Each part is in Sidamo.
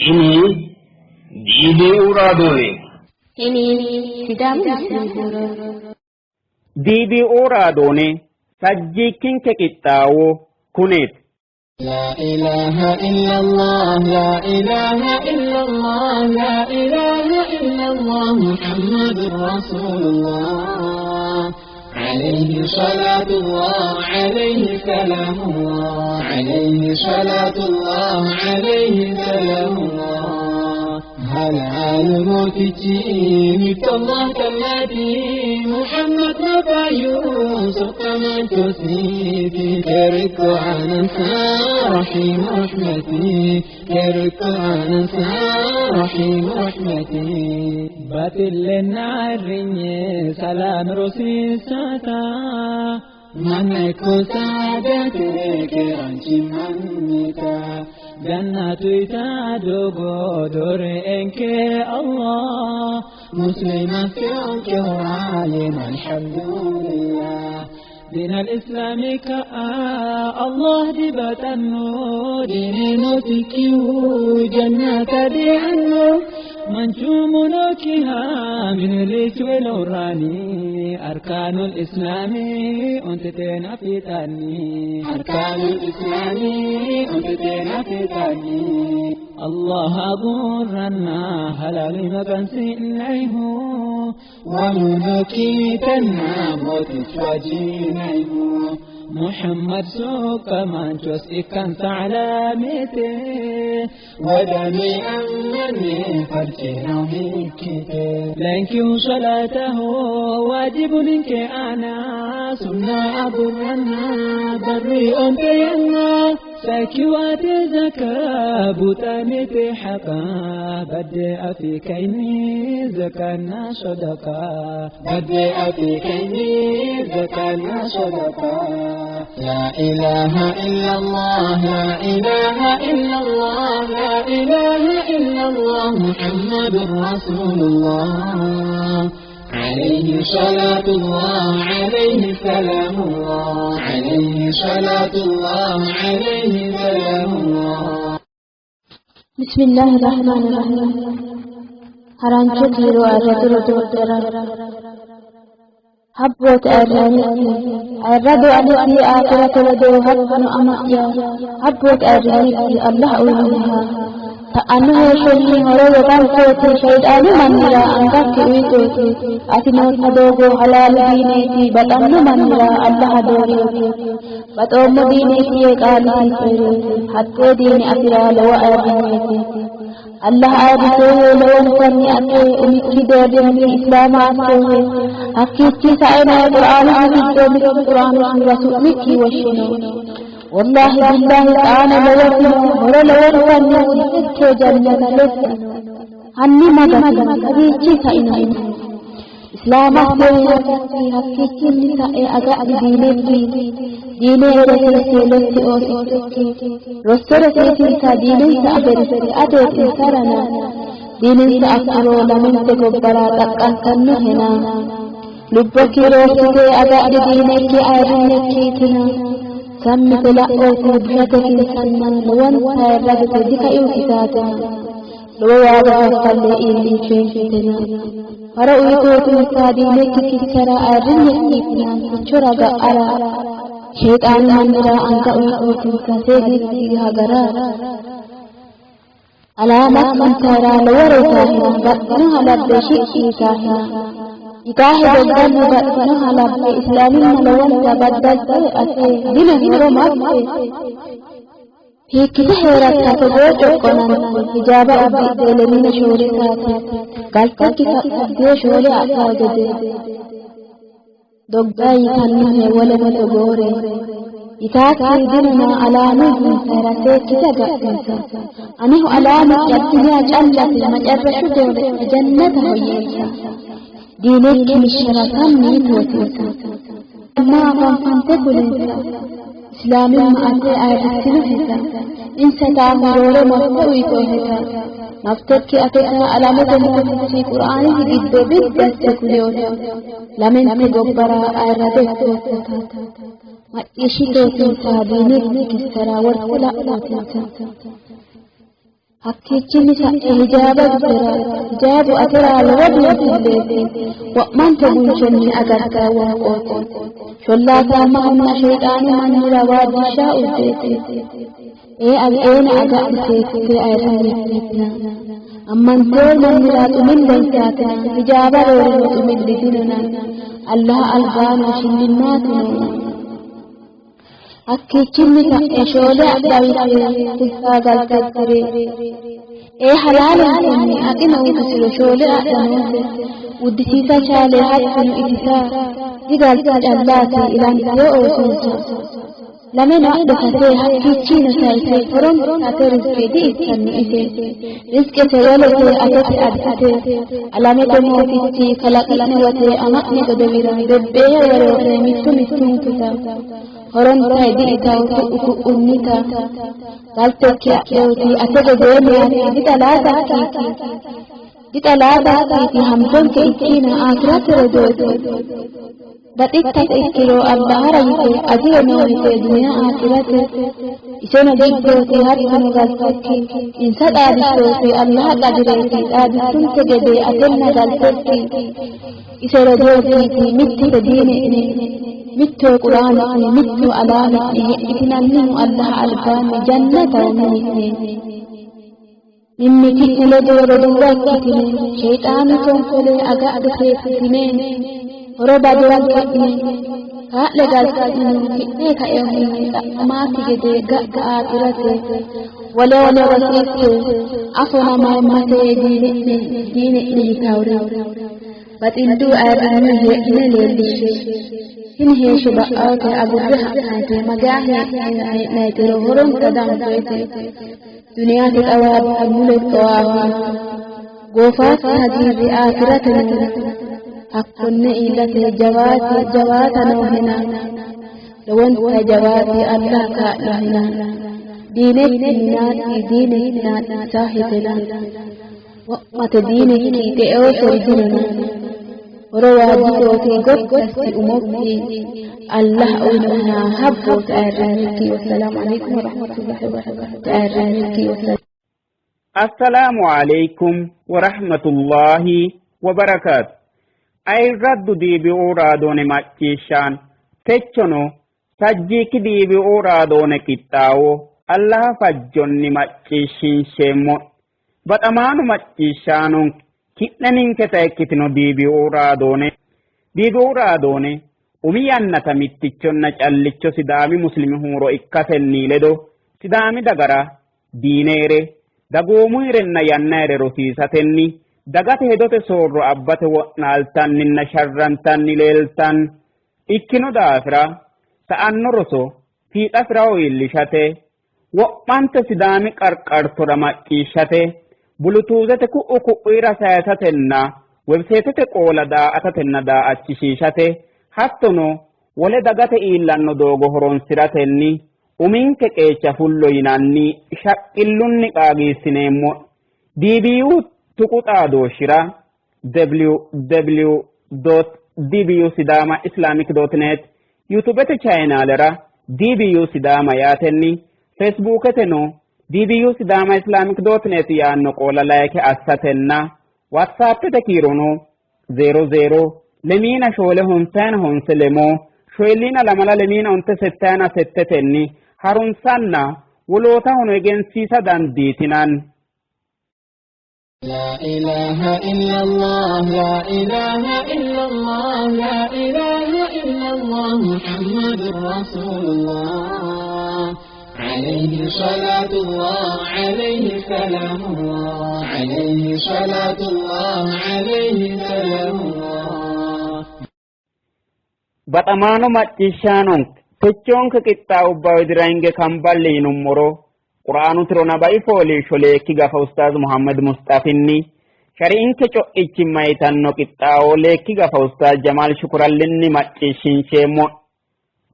Tini DBU raadooneeti. Tini Sidaamu Musliim Buuro. DBO raadoone sajjiikkinke qixxaawo kuneeti. لا إله إلا الله لا إله إلا الله لا إله إلا الله محمد رسول الله عليه صلاة الله عليه سلام الله عليه صلاة الله عليه سلام الله هل عالموتي الله كالذي محمد نبي سقما تسيتي كرك أنسى رحيم رحمتي كرك أنسى رحيم رحمتي Batilleen arrinye salaan rosiisata. من كسادتي كرانشي منتا Jannatu ita dogo dore enke Allah. مسلمة فيك وعالم الحمد لله دين الإسلام كا الله دبتنو دين نوتكيو جنة دي عنو منشوم نوكيها من ليش ولوراني أركان الإسلام أنت تنا في تاني أركان الإسلام أنت في تاني الله أبورنا هلال مكان وننكي تنا موت وجينيه محمد سوق من جوز إكان تعلامته ودمي أمني فرجنا ميكته لأنك صلاته واجب منك أنا سنة أبرنا بري أمتينا سكوات زكاة بوتاني حقا بدأ في كيني زكانا صدقا بدأ في كيني زكانا صدقا لا إله إلا الله لا إله إلا الله لا إله إلا الله محمد رسول الله عليه صلاة الله عليه سلام الله عليه صلاة الله عليه سلام الله بسم الله الرحمن الرحيم. Harancho kiiro ayirrado rodoo'yara habbooti ayirrinyetti ayirrado aneti aakhirate rodoo hattono ama'ya habbooti ayirrinyetti Allah uyinoheha ta'anno heeshshonni horo wogantooti sheexaanu mannira angakki uyitooti ati nootta doogo halaalu diineeti baxanno mannira Allaha dooriyooti baxoommo diineeti yee qaalisi coyirooti hattee diine afira lowo ayirrinyeeti Allah ayirriseehe lowontanni ate umikki deerrinni islaama asseehe hakkiichi saeno qur'aanu giddo mittu qur'aanu suura su'mikki woshshino wallahi billahi xaano lowotino horo lowontanni wuddekke jannata lessino hanni magasi kawiichi saino islaama asseehe hakkiichinni sa'e agadhi diinekki diine rosiisse lossi oosichokki rosso rosiisinsa diinensa aferisse ateeti insarana diinensa affuro lamente gobbara xaqqantannohena lubbokki roorsite agadhi diinekki ayirrinyekkiitina sammite la'ooti bushate kinsanna lowonta ayirradote dikaiukisaatina lowo waaga kaffalle iillinshoyintena faro uyitootinsa diinekki kissara ayirrinyekkiitina techora ga'ara sheexaanu mannira anga uyitootinsa seegitti hagara alaamakki insara lowore yitaahena baxxinoha labbe shiqqi yitaahena yitaahe dogganno baxxinoha labbe islaamimma lowonta baddalte ate dino horo maffe hiikkite heeratta togoo coqqonante hijaaba uddidhe lemina shoole saate galtekki ka'dee shoole adhaa gede doggaa yitannohe woleno togoore yitaakki dinona alaamu insara seekkite agadhinsa anehu alaamu addunyaa callate macarrashu doore jannataho yiinsa diinekki mishara sammi yitootinsa ammaa fanfante kulinsa islaamimma ate ayirrissinoheta insa taahu roore mafte uyitooheta maftekki ateta alamete mootichi qur'aanisi giddo biddi asse kuleyoota lamente gobbara ayirrado ikkoottota macciishshitootinsa diinekki kissara worte la'nootinsa. Hakkiichinni sa'e hijaaba giddora, hijaabu atera lowo biinfilleeti, wo'mante bunshenni agartanno wonqooti. Shollaataamahonna Sheexaanu mannira waajjishsha urdeeti. Ee eena agadhi seekkite ayirrinyekiitina. Ammantino mannira xumillensaatina, hijaaba roorino xumilli dinona, Allaha albaano shillimmaatu noona. Hakkiichinni ka'e shoole adhawite fultaa galtekkiri ee halaalenkanni aqime uytusiro shoole adha noose. Uddisiisa chaale hattono itisa digalte callaati ilantino oosonsa. Lameno adhe sase hakkiichiino sayise horonta ate rizqe di''ikkanno ise. Rizqese wolete atete addite. Alamete mootichi kalaqi'ne wote ama'ne godowira bebbeehe woroo'ne mittu mittunkita horonta di''itawo ku'u ku'unnita. Galtekki adheoti ate gedee meyaati dixalaatakkiiti. Dixalaatakkiiti hamtonke ikkiina aakirate rodooti. Baxittate ikkiro Allahara yite ajire noohete duniya aakirate. Iseno gibbooti hattono galtekki. Insa xaadissooti Allaha qadireeti xaadissunte gede atenna galtekki. Ise rodookkiiti mittete diine'ne, mittoho quraani'ne, mittoho alaami'ne he'mitinannihu Allaha albaanni jannataho mini'ne. Mimmiti'ne ledo roduuwa ikkitine, Sheexaanu tonkole agadhe seekkitine, horo badoonke'ne. Kaa'le galte'neno ki'ne kainohunni xa'mamaakki gede ga'a aakirate wolehono rosiisse, afona mayimmate diini'ne diini'ne yitawore baxillu ayirrinyu heedhine leellishshe. Tini heeshsho ba'aote agurre ha'nayite mageya hee'nayitero horonta danfoyite. Duniyate xawaabbi mule xawaafi, goofaakki hagiirri aakirate noona, hakkonne iillate jawaati jawaata noohena, lowonta jawaati Allah kaa'lohena, diinekki naaxxi diinekki naaxxisaahitena, wo'mate diinekki xe'ooseri dinona, horo waajjitooti gotti assi umokki, Allah uyinoheha habbooti ayirrinyekki. Wassalaamu alaikum warahmatullahi wabarakatuh. Ayirrinyekki. Wassalaamu Assalaamu alaikum warahmatullahi wabarakaatu. Ayirraddu DBO raadoone macciishshaan techono sajjiikki DBO raadoone qixxaawo Allaha fajjonni macciishshiinsheemmo. Baxamaano macciishshaanonke ki'ne ninketa ikkitino DBO raadoone DBO raadoone umi yannata mittichonna callicho Sidaami muslimi huuro ikkasenni ledo Sidaami dagara diineere, dagoomuyirenna yannayire rosiisatenni dagate hedote soorro abbate wo'naaltanninna sharrantanni leeltanno. Ikkino daafira sa'anno roso fiixa firaho iillishate wo'mante Sidaami qarqartora macciishshate, bulutuuzete ku'u ku'uyira sayisatenna webseetete qoola daa''atatenna daa''achishiishate hattono wole dagate iillanno doogo horonsi'ratenni uminke qeecha fullo yinanni shaqqillunni qaagiissineemmo. DBU tuqu xaadooshshira www.dbusidamaislamic.net yuutubete chaayinaalera DBU Sidaama yaatenni Feesbuuketeno DBU Sidaama Islamic dot net yaanno qoola layike assatenna WhatsAppete kiirono 00 lemiina shoole honsayina honse lemoo shoyilliina lamala lemiina onte settayina settetenni harunsanna wolootahono egensiisa dandiitinanni. لا إله إلا الله لا إله إلا الله لا إله إلا الله محمد رسول الله عليه صلاة الله عليه سلام الله عليه صلاة الله عليه سلام الله Baxamaano macciishshaanonke techoonke qixxaawubba widira hinge kamballi yinummoro Quraanu tirona bai fooliishsho leekki gafa Ustaaz Muhammad Musxafinni shari'inke co'ichimma yitanno qixxaawo leekki gafa Ustaaz Jamaal Shukurallinni macciishshiinsheemmo.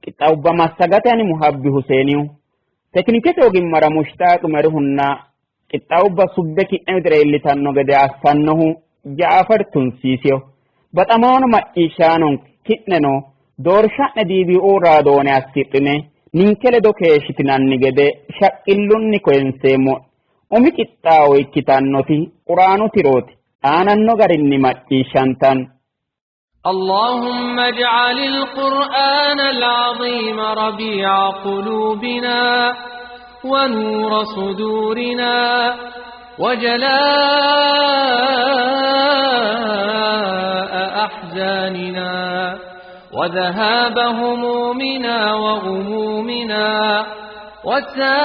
Qixxaawubba massagate ani Muhabbi Huseenihu tekinikete ogimmara Mushtaaq Merihunna qixxaawubba subbe ki'ne widira iillitanno gede assannohu Jaafar Tunsiisiho. Baxamaano macciishshaanonke ki'neno doorsha'ne DBO raadoone assidhine ninke ledo keeshshitinanni gede shaqqillunni koyinseemmo. Umi qixxaawo ikkitannoti Quraanu tirooti. Aananno garinni macciishshantanno. اللهم اجعل القرآن العظيم ربيع قلوبنا ونور صدورنا وجلاء أحزاننا وذهاب همومنا وغمومنا وسائقنا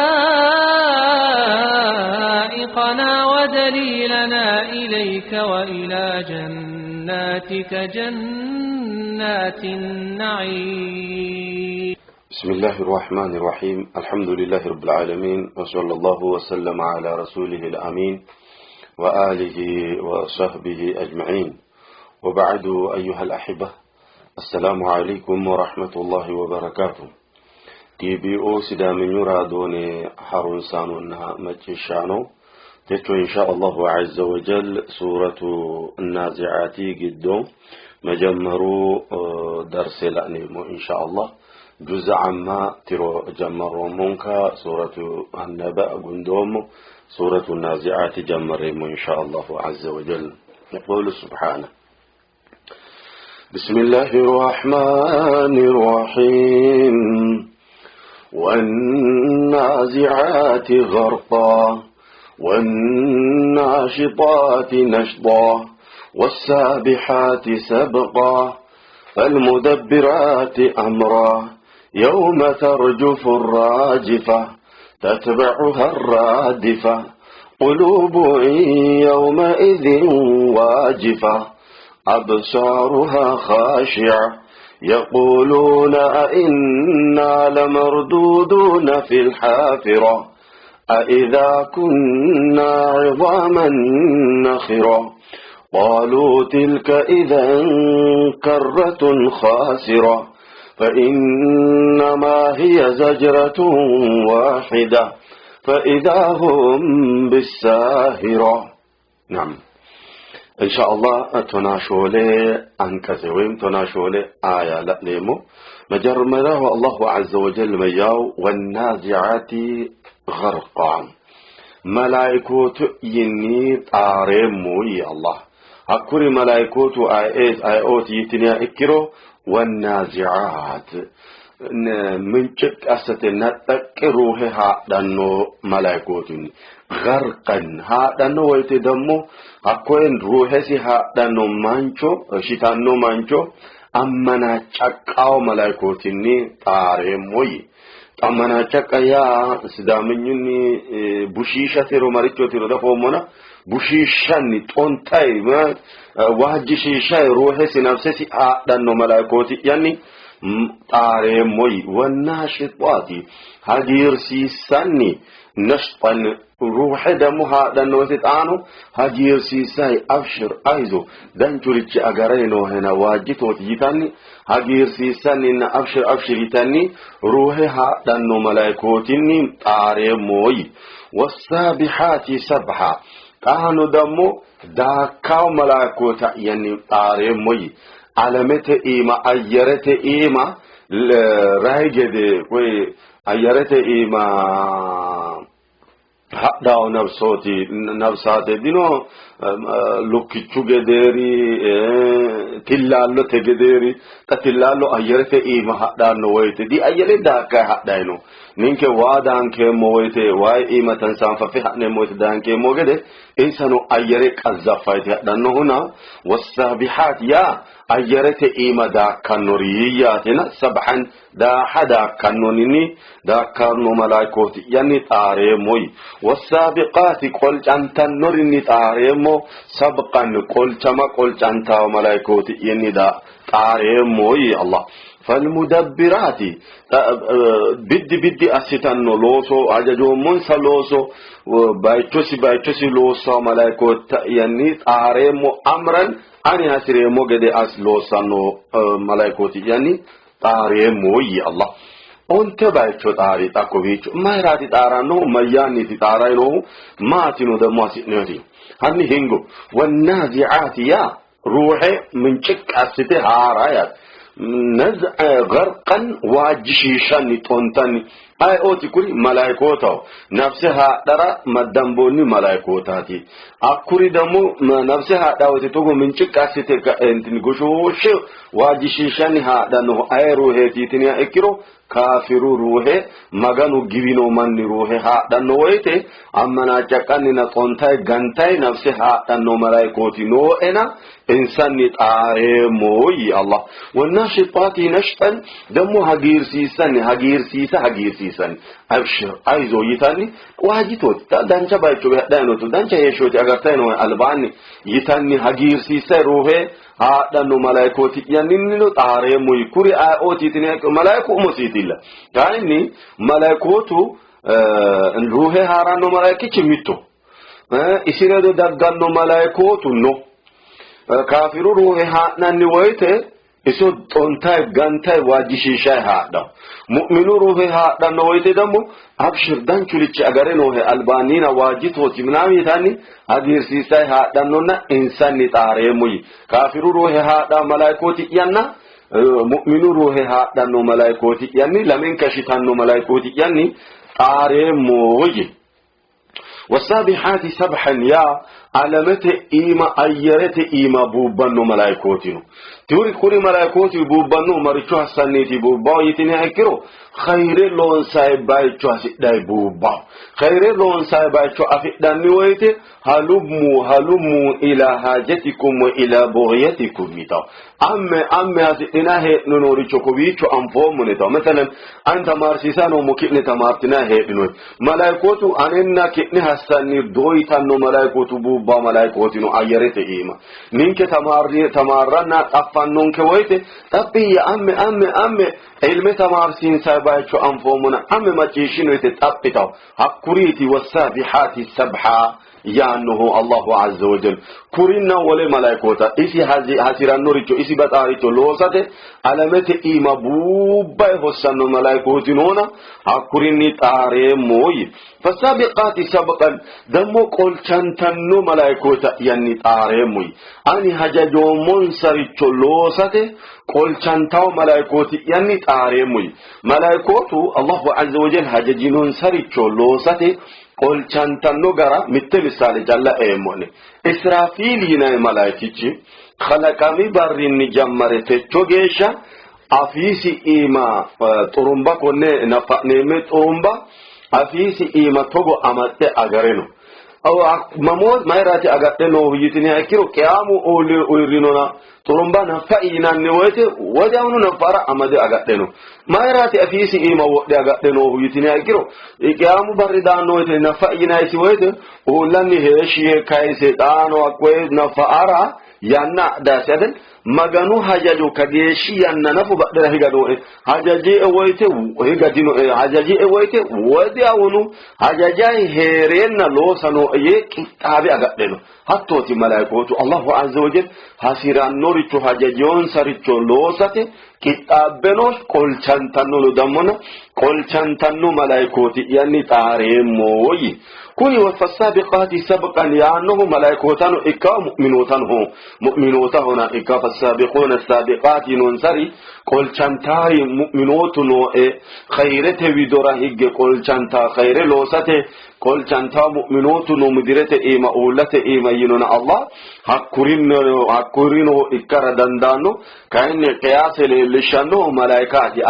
ودليلنا إليك وإلى جناتك جنات النعيم. بسم الله الرحمن الرحيم، الحمد لله رب العالمين، وصلى الله وسلم على رسوله الأمين وآله وصحبه أجمعين، وبعد. أيها الأحبة، السلام عليكم ورحمة الله وبركاته. TBO Sidaaminyu raadoone harunsaanonna macciishshaano, techo insha Allahu azza wajal suuratu naazi'aati giddo መጀመሩ ደርሴ la'neemmo insha Allah. Juza amma tiro jammarroommonka suuratu annaba gundoommo, suuratu naazi'aati jammarreemmo insha Allahu azza wajal. يقول سبحانه: بسم الله الرحمن الرحيم، والنازعات غرقا، والناشطات نشطا، والسابحات سبقا، فالمدبرات أمرا، يوم ترجف الراجفة تتبعها الرادفة، قلوب يومئذ واجفة، أبصارها خاشعة، يقولون أئنا لمردودون في الحافرة، أئذا كنا عظاما نخرة، قالوا تلك إذا كرة خاسرة، فإنما هي زجرة واحدة فإذا هم بالساهرة. نعم، إن شاء الله ቶናሾሌ አንቀጽ ወይም ቶናሾሌ አያ ለኔሞ መጀመሪያው አላሁ ዐዘ ወጀል መያው ወናዚዓቲ ገርቃ መላይኮቱ ይኒ ጣሬሙ አላህ ሀኩሪ መላይኮቱ አይኤት አይኦት ይትንያ እኪሮ ወናዚዓት ምንጭቅ አሰቴ ነጠቅ ሩሄ haadhanno malaayikootunni garqan haadhanno woyte ደግሞ hakkoen ruuhesi haadhanno mancho shitanno mancho ammanacaqqawo malaayikootinni xaareemmo yi. Ammanacaqqa yaa sidaaminyunni bushiishatero marichotiro dafoommona bushiishanni xonxay waajjishiishay ruuhesi nafsesi haadhanno malaayikooti yanni xaareemmo yi. Wannaashixaati hagiirsiissanni nashxan ruuxe ደግሞ haadhanno woyte xaano hagiirsiisay abshir ayzo danchurichi agaray noohena waajjitooti yitanni hagiirsiissanninna abshir abshir yitanni ruuhe haadhanno malaayikootinni xaareemmo yi. Wassaabihaati sabha xaano ደግሞ daakkawo malaayikoota yanni xaareemmo yi. Alamete iima ayyerete iima rayi gede koy ayyerete iima hadhawo nabsooti nabsaate dino lukkichu gedeeri tillaallote gedeeri xa tillaallo ayyerete iima hadhanno woyte di ayyere daakkayi hadhayno ninke waa daankeemmo woyte wayi iima tansaanfafe ha'neemmo woyte daankeemmo gede insano ayyere qazzaffayti hadhannohuna wassaabihaat yaa ayyerete iima daakkannori yaatina sabhan daaha daakkannoninni daakkanno malaayikooti yanni xaareemmoyi. Wassaabiqaati qolcantannorinni xaareemmo sabqan qolchama qolcantawo malaayikooti yanni xaareemmoyi Allah. Falmudabbiraati biddi biddi assitanno looso hajajoommonsa looso bayichosi bayichosi loossawo malaayikoota yanni xaareemmo amran ani hasireemmo gede as loossanno malaayikooti yanni xaareemmo yi Allah. Onte bayicho xaari xa kowiicho mayiraati xaarannohu mayyaanniiti xaaray noohu maatino ደግሞ hasi'neeti hanni hingo wanaazicaati yaa ruuxe ምንጭቅ assite haara yaate ነዝዐ ገርቀን waajjishiishanni xontanni Ayeooti kuri? Malaikootaho. Nafse haadhara maddamboonni malaikootaati. Hakkuri ደግሞ nafse haadha woyte togo minciqqi assite ka'eentinni goshooshshe waajjishiishshanni haadhannohu aye ruuheeti yitiniha ikkiro kaafiru ruuhe Maganu giwino manni ruuhe haadhanno woyte ammanaacaqqanninna xontay gantay nafse haadhanno malaikooti nooena insanni xaareemmo yii Allah. Wannaashixaati nashxan ደግሞ hagiirsiissanni hagiirsiisa hagiirsiissanni abshir ayzo yitanni waajjitooti dancha bayicho hadhayi nooto dancha heeshshooti agartayi noohe albaanni yitanni hagiirsiissay ruuhe haadhanno malaykooti'yanninnino xaareemmo yii. Kuri ayeooti yitine malaayiku umosiitilla. Kayinni malaykootu ruuhe haaranno malaayikichi mitto. Isi ledo dagganno malaykootu no. Kaafiru ruuhe haa'nanni woyite iso xontay gantay waajjishiishay haadhawo. Mu'minu ruuhe haadhanno woyite ደግሞ abshir danchurichi agare noohe albaannina waajjitooti ምናምን yitanni hagiirsiissay haadhannonna insanni xaareemmo yii. Kaafiru ruuhe haadha malaykooti'yanna mu'minu ruuhe haadhanno malaykooti'yanni lamenka shitanno malaykooti'yanni xaareemmo yii. Wasaabihaati sabhan yaa alamete iima ayyerete iima buubbanno malaayikooti no. Turi kuri malaayikooti buubbanno maricho hassanniiti buubbawo yitiniha ikkiro khayre loonsayi bayicho hasidhayi buubbawo. Khayre loonsayi bayicho afidhanni woyite halummu halummu ila haajatikum wa ila bughyatikum yitawo. Amme amme hasidhina heedhinoonoricho kowiicho anfoommo yitawo. Masalan ani tamaarsiisaa noommo ki'ne tamaartinaa heedhinoyi. Malaykootu anenna ki'ne hassanni doyitanno malaykootu buubba malaykootti no ayyerete iima. Ninke tamaarranna xaffannonke woyite xaphi amme amme amme ilme tamaarsiinsayi bayicho anfoommona amme macciishshino yite xaphitawo. Hakkuriiti wassabihaati sabha yaannohu Allahu azza wa jal. Kurinna wole malaykota isi hasirannoricho isi baxaaricho loosate alamete iima buubbay hossanno malaykooti noona hakkurinni xaareemmo yii. Fasaabiqaati sabqan dammo qolchantanno malaykota yanni xaareemmo yii. Ani hajajoommonsaricho loosate qolchantawo malaykooti yanni xaareemmo yii. Malaykootu Allahu azza wa jal hajajinonsaricho loosate qolchantanno gara mitte missaale calla eemmo'ne. Israafiili yinanni malaayikichi kalaqami barrinni jammare techo geeshsha afiisi iima xurumba konne naffa'neemme xurumba afiisi iima togo amaxxe agare no. Mamoo mayiraati agadhe noohu yitiniha ikkiro qiyaamu uurrinona xurumba naffa'i yinanni woyite wodiyaawunu naffara amade agadhe no. Mayiraati afiisi iima wodhe agadhe noohu yitiniha ikkiro qiyaamu barri daanno woyite naffa'i yinayisi woyite uullanni heeshshi yee kayise xaano hakkoye naffa'ara yanna adhaasi adel Maganu hajajo kageeshshi yanna nafu badhera higa nooe hajajie woyite higa dinoe hajajie woyite wodiyaawunu hajajayi hee'reenna loosa nooe yee qixxaabe agadhe no. Hattooti malaykootu Allahu azza wa jal hasi'rannoricho hajajiyonsaricho loosate qixxaabbeno qolchantannono dammona qolchantanno malaykooti'yanni xaareemmo yii. Kuni fassaabiqaati sabqan yaannohu malaykootano ikka mu'minootano mu'minootahona ikka fassaabiquuna saabiqaati yinoonsari qolchantaari mu'minootu nooe khayrete widora higge qolchanta khayre loosate qolchantaa mu'minootu no mudirete iima uullate iima yinona Allah hakkurino ikkara dandaanno. Kayinni qiyaase leellishshannohu malaayikaati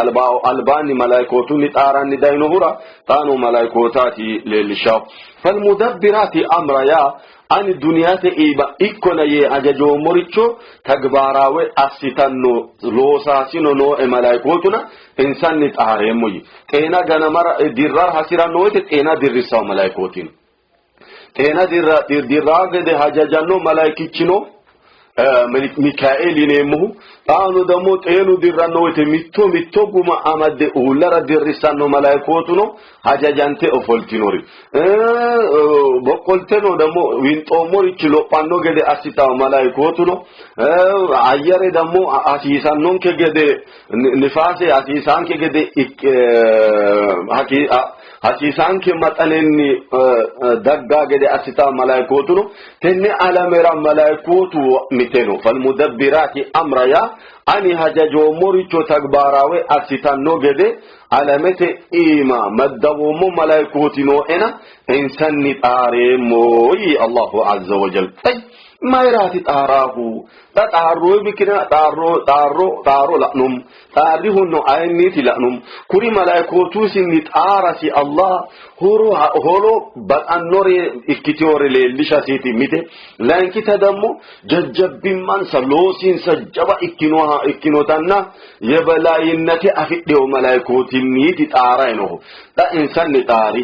albaanni malaayikootunni xaaranni dayinohura xaano malaayikootaati leellishshahu. Falmudabbiraati amra yaa ani duniyate iima ikkona yee hajajoommoricho tagbaaraawe assitanno loosaasino nooe malaayikootuna insanni xaareemmo yii. Xeena ganamara dirrara hasi'ranno woyte xeena dirrissawo malaayikootino. Xeena dirraa gede hajajanno malaayikichino Mikaeel yineemmohu xaano ደግሞ xeenu dirranno woyte mitto mitto guma amadde uullara dirrissanno malaayikootuno hajajante ofoltinori boqqolteno ደግሞ winxoommorichi lophanno gede assitawo malaayikootuno ayyare ደግሞ hasiisannonke gede nifaase hasiisaanke gede hasiisaanke maxanenni daggaa gede assita malaayikootuno tenne alamera malaayikootu wo'mite no. Falmudabbiraati amra yaa ani hajajoommoricho tagbaaraawe assitanno gede Alamete iima maddawoommo malaayikooti nooena insanni xaareemmo yii Allahu azza wa jal. Tay mayiraati xaaraahu? Xa xaarroo bikina xaarroo xaarroo xaaro la'num xaarrihunno ayinniiti la'num kuri malaayikootuusinni xaarasi Allah horo horo baxannore ikkiteore leellishasiiti mite layinkita dammo jajjabbimmansa loosinsa jawa ikkinoha ikkinotanna yebelayinnate afidhino malaayikootinniiti xaarayinohu xa insanni xaari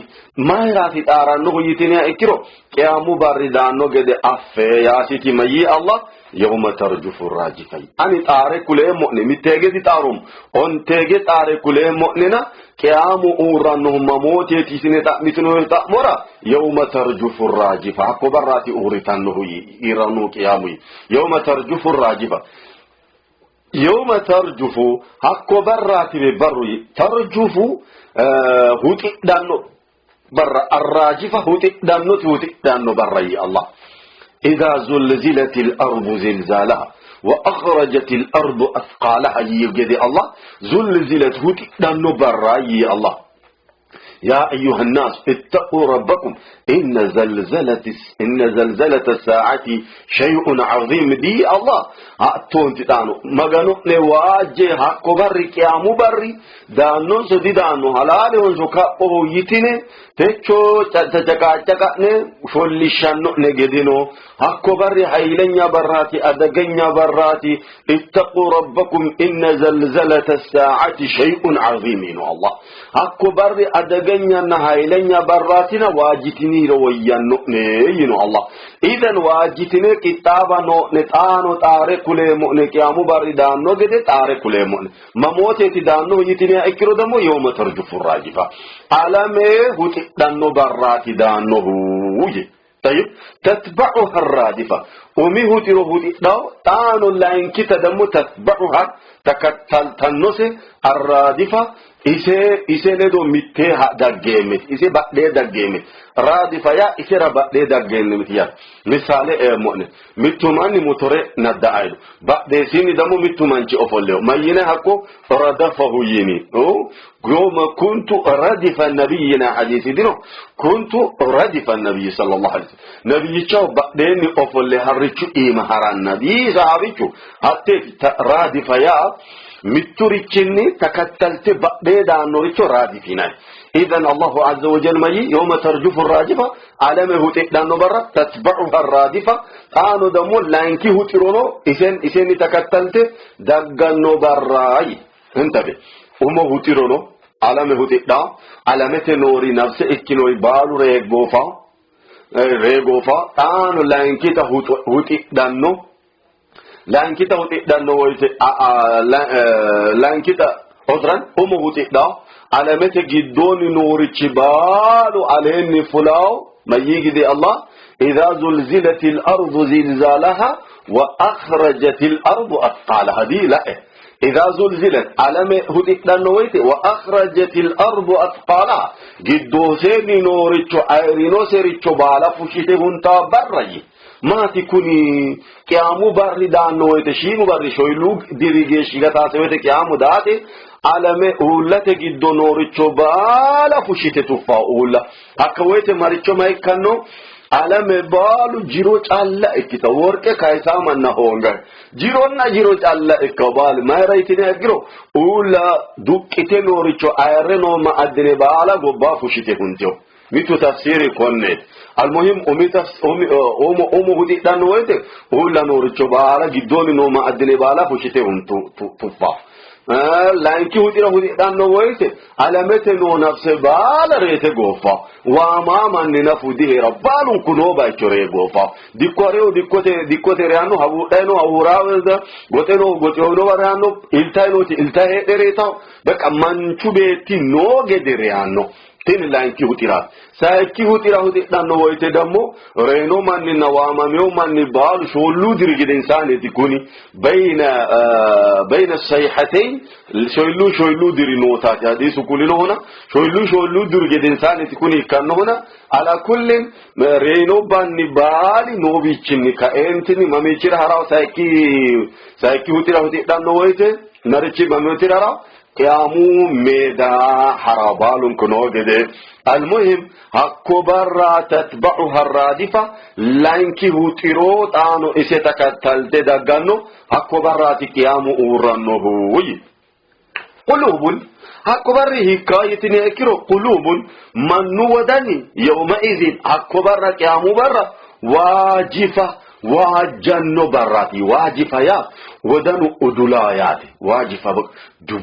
mayiraati xaarannohu yitiniha ikkiro qiyaamu barri daanno gede affe yaasiti mayyii Allah yawma tarjufu raajifa ani xaare kuleemmo'ne mitteege dixaaroommo onteege xaare kuleemmo'nena qiyaamu uurrannohu mamooteeti yitine xa'mitinoe xa'mora yawma tarjufu raajifa hakko barraati uurritannohu iirrannohu qiyaamu yawma tarjufu raajifa yawma tarjufu hakko barraatiwe barru tarjufu huxidhanno barra arraajifa huxidhannoti huxidhanno barra yi Allah إذا زلزلت الأرض زلزالها وأخرجت الأرض أثقالها يجدي الله زلزلت هتدن برا يي الله يا أيها الناس اتقوا ربكم إن زلزلة إن زلزلة الساعة شيء عظيم دي الله هاتون تتانو مغانو نواجه حق بري قيامو بري daannonso didaanno halaalehonso kaphoho yitine techo tacaqaacaqa'ne shollishshanno'ne gedeno hakko barri haylenya barraati adagenya barraati ittaquu rabbakum inna zalzalata saa'ati shay'un aziim yino Allah hakko barri adagenyanna haylenya barraatina waajjitiniiro woyyanno'ne yino Allah idan waajjitine qixxaaba noo'ne xaano xaare kuleemmo'ne qiyaamu barri daanno gede xaare kuleemmo'ne mamooteeti daannohu yitiniha ikkiro ደግሞ የውመ ተርጁፉ ራጂፋ ዓለሜ ሁጢዳኖ barraati daannohu je طيب تتبعها الرادفة umi huxiro huxidhawo xaano layinkita ደግሞ تتبعها takattaltannose arraadifa ise ise ledo mittee daggeemmeti ise badhee daggeemmeti raadifa yaa isera badhee daggeemmeti yaa misaale eemmo'ne mittu manni motore nadda'ayno badheesiinni ደግሞ mittu manchi ofolleho mayyine hakko radafahu yini yawma kuntu radifa nabiyina hadiisi dino kuntu radifa nabiyyi sallallahu alaihi wasallam nabiyyichaho badheenni ofolle harrichu iima haranna dii sahaabichu hatteeti raadifa yaa mitturichinni takattalte badhee daannoricho raadif yinanni إذن الله عز وجل مي يوم ترجف الراجفة عالمه هتدانو برا تتبعها الرادفة قانو دمو لانكي هترونو إسن إسن تكتلت دقنو براي انتبه umo hutirono alame hutidha alamete noori nafse ikkinori baalu reeggoofa reegoofa xaano layinkita huxidhanno layinkita huxidhanno woyte layinkita osran umo huxidha alamete giddoonni noorichi baalu aleenni fulaawo mayyii gide Allah إذا زلزلت الأرض زلزالها وأخرجت الأرض أثقالها دي لا إذا زلزلت علم هدئنا ويت وأخرجت الأرض أثقالها جدوسيني نوريتشو أيرينو سيريتشو بالا فشيته هنتا بري maati kuni qiyaamu barri daanno woyte shiimu barri shoylu diri geeshshi gataase woyte qiyaamu daate alame uullate giddo nooricho baala fushshite tuffaa uulla hakka woyte maricho ma ikkanno alame baalu jiro calla ikkita worqe kayisaa manna hoongayi jironna jiro calla ikka baalu mayira yitine ikkiro uulla duqqite nooricho ayirre noo ma'addine baala gobba fushshite hunteyo mitu tafsiri konneeti almuhim umi umi umo umo hudidhanno woyte uulla nooricho baala giddoonni noo ma'addine baala fushshite huntu tuffa layinki hudira hudidhanno woyte alamete noo nafse baala reete gooffa waamaa manni nafu diheera baalunku noo bayicho ree gooffa dikko hareyo dikkote dikkote reyanno hawuudhayno hawuuraawe goxeno goxeyonowa reyanno iltayinoti iltay heedhe reetawo በቃ manchu beetti noo gede reyanno tini layinki huxiraati sayikki huxira huxidhanno woyte ደግሞ reyino manninna waamameyo manni baalu shoollu diri gedensaaniiti kuni bayna bayna sayhateyn shoyillu shoyillu diri nootaati hadiisu kulinohuna shoyillu shoyillu diri gedensaaniiti kuni ikkannohuna ala kullin reyino banni baali noobiichinni kaeentinni mamiichira harawo sayikki sayikki huxira huxidhanno woyte narichi mamiichira harawo Qiyaamu meeda hara baalunku noo gede. Almuhim hakko barra tatba'uha raadifa layinkihu xiro xaano ise takattalte dagganno hakko barraati qiyaamu uurrannohu yii. Quluubun hakko barri hiikka yitiniha ikkiro quluubun mannu wodani yawma izin hakko barra qiyaamu barra waajifa waajjanno barraati. Waajifa yaa wodanu udulaa yaate. Waajifa duw